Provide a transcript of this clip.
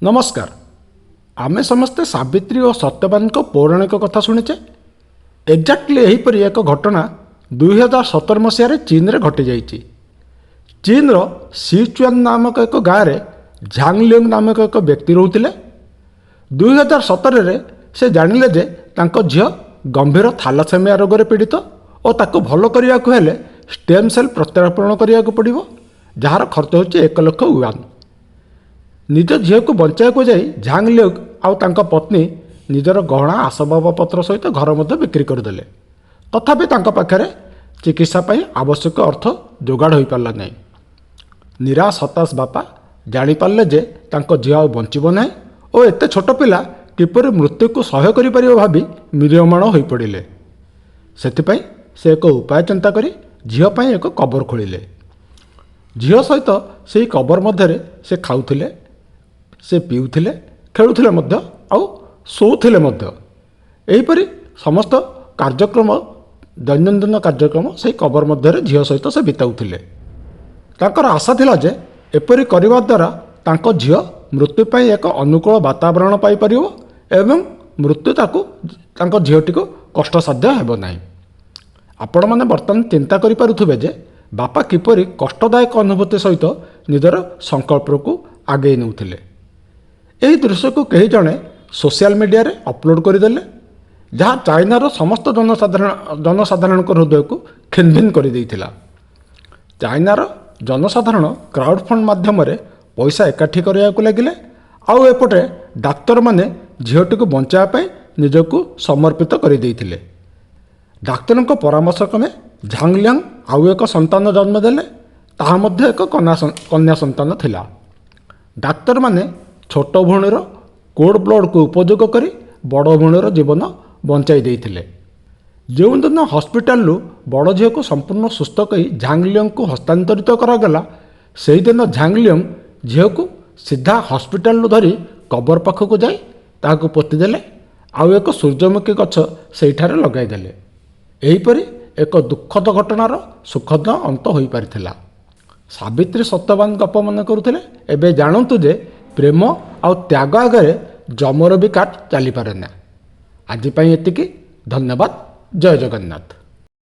ନମସ୍କାର। ଆମେ ସମସ୍ତେ ସାବିତ୍ରୀ ଓ ସତ୍ୟବାନଙ୍କ ପୌରାଣିକ କଥା ଶୁଣିଛେ। ଏକ୍ଜାକ୍ଟଲି ଏହିପରି ଏକ ଘଟଣା 2017 ମସିହାରେ ଚୀନରେ ଘଟିଯାଇଛି। ଚୀନର ସିଚୁଆନ୍ ନାମକ ଏକ ଗାଁରେ ଝାଙ୍ଗ ଲିଓଙ୍ଗ ନାମକ ଏକ ବ୍ୟକ୍ତି ରହୁଥିଲେ। 2017ରେ ସେ ଜାଣିଲେ ଯେ ତାଙ୍କ ଝିଅ ଗମ୍ଭୀର ଥାଲାସେମିଆ ରୋଗରେ ପୀଡ଼ିତ ଓ ତାକୁ ଭଲ କରିବାକୁ ହେଲେ ଷ୍ଟେମ୍ ସେଲ୍ ପ୍ରତ୍ୟାରୋପଣ କରିବାକୁ ପଡ଼ିବ, ଯାହାର ଖର୍ଚ୍ଚ ହେଉଛି 1 ଲକ୍ଷ ୟୁଆନ୍। ନିଜ ଝିଅକୁ ବଞ୍ଚାଇବାକୁ ଯାଇ ଝାଙ୍ଗ ଲିଓଙ୍ଗ ଆଉ ତାଙ୍କ ପତ୍ନୀ ନିଜର ଗହଣା, ଆସବାବପତ୍ର ସହିତ ଘର ମଧ୍ୟ ବିକ୍ରି କରିଦେଲେ। ତଥାପି ତାଙ୍କ ପାଖରେ ଚିକିତ୍ସା ପାଇଁ ଆବଶ୍ୟକ ଅର୍ଥ ଯୋଗାଡ଼ ହୋଇପାରିଲା ନାହିଁ। ନିରାଶ ହତାଶ ବାପା ଜାଣିପାରିଲେ ଯେ ତାଙ୍କ ଝିଅ ଆଉ ବଞ୍ଚିବ ନାହିଁ ଓ ଏତେ ଛୋଟ ପିଲା କିପରି ମୃତ୍ୟୁକୁ ସହ୍ୟ କରିପାରିବ ଭାବି ମ୍ରିୟମାଣ ହୋଇପଡ଼ିଲେ। ସେଥିପାଇଁ ସେ ଏକ ଉପାୟ ଚିନ୍ତା କରି ଝିଅ ପାଇଁ ଏକ କବର ଖୋଳିଲେ। ଝିଅ ସହିତ ସେହି କବର ମଧ୍ୟରେ ସେ ଖାଉଥିଲେ, ସେ ପିଉଥିଲେ, ଖେଳୁଥିଲେ ମଧ୍ୟ ଆଉ ଶୋଉଥିଲେ ମଧ୍ୟ। ଏହିପରି ସମସ୍ତ କାର୍ଯ୍ୟକ୍ରମ, ଦୈନନ୍ଦିନ କାର୍ଯ୍ୟକ୍ରମ ସେହି କବର ମଧ୍ୟରେ ଝିଅ ସହିତ ସେ ବିତାଉଥିଲେ। ତାଙ୍କର ଆଶା ଥିଲା ଯେ ଏପରି କରିବା ଦ୍ୱାରା ତାଙ୍କ ଝିଅ ମୃତ୍ୟୁ ପାଇଁ ଏକ ଅନୁକୂଳ ବାତାବରଣ ପାଇପାରିବ ଏବଂ ମୃତ୍ୟୁ ତାକୁ, ତାଙ୍କ ଝିଅଟିକୁ କଷ୍ଟସାଧ୍ୟ ହେବ ନାହିଁ। ଆପଣମାନେ ବର୍ତ୍ତମାନ ଚିନ୍ତା କରିପାରୁଥିବେ ଯେ ବାପା କିପରି କଷ୍ଟଦାୟକ ଅନୁଭୂତି ସହିତ ନିଜର ସଂକଳ୍ପକୁ ଆଗେଇ ନେଉଥିଲେ। ଏହି ଦୃଶ୍ୟକୁ କେହି ଜଣେ ସୋସିଆଲ ମିଡ଼ିଆରେ ଅପଲୋଡ଼ କରିଦେଲେ, ଯାହା ଚାଇନାର ସମସ୍ତ ଜନସାଧାରଣଙ୍କ ହୃଦୟକୁ ଖିନଭିନ କରିଦେଇଥିଲା। ଚାଇନାର ଜନସାଧାରଣ କ୍ରାଉଡ଼ ଫଣ୍ଡ ମାଧ୍ୟମରେ ପଇସା ଏକାଠି କରିବାକୁ ଲାଗିଲେ ଆଉ ଏପଟେ ଡାକ୍ତରମାନେ ଝିଅଟିକୁ ବଞ୍ଚାଇବା ପାଇଁ ନିଜକୁ ସମର୍ପିତ କରିଦେଇଥିଲେ। ଡାକ୍ତରଙ୍କ ପରାମର୍ଶ କ୍ରମେ ଝାଙ୍ଗଲିଆଙ୍ଗ ଆଉ ଏକ ସନ୍ତାନ ଜନ୍ମ ଦେଲେ। ତାହା ମଧ୍ୟ ଏକ କନ୍ୟା ସନ୍ତାନ ଥିଲା। ଡାକ୍ତରମାନେ ଛୋଟ ଭଉଣୀର କୋଲ୍ଡ ବ୍ଲଡ଼କୁ ଉପଯୋଗ କରି ବଡ଼ ଭଉଣୀର ଜୀବନ ବଞ୍ଚାଇ ଦେଇଥିଲେ। ଯେଉଁଦିନ ହସ୍ପିଟାଲରୁ ବଡ଼ ଝିଅକୁ ସମ୍ପୂର୍ଣ୍ଣ ସୁସ୍ଥ କରି ଝାଙ୍ଗଲିଅଙ୍ଗକୁ ହସ୍ତାନ୍ତରିତ କରାଗଲା, ସେହିଦିନ ଝାଙ୍ଗଲିଅଙ୍ଗ ଝିଅକୁ ସିଧା ହସ୍ପିଟାଲରୁ ଧରି କବର ପାଖକୁ ଯାଇ ତାହାକୁ ପୋତିଦେଲେ ଆଉ ଏକ ସୂର୍ଯ୍ୟମୁଖୀ ଗଛ ସେଇଠାରେ ଲଗାଇଦେଲେ। ଏହିପରି ଏକ ଦୁଃଖଦ ଘଟଣାର ସୁଖଦ ଅନ୍ତ ହୋଇପାରିଥିଲା। ସାବିତ୍ରୀ ସତ୍ୟବାନ ଗପ ମନେ କରୁଥିଲେ। ଏବେ ଜାଣନ୍ତୁ ଯେ ପ୍ରେମ ଆଉ ତ୍ୟାଗ ଆଗରେ ଯମର ବି କାଟ ଚାଲିପାରେ ନା। ଆଜି ପାଇଁ ଏତିକି। ଧନ୍ୟବାଦ। ଜୟ ଜଗନ୍ନାଥ।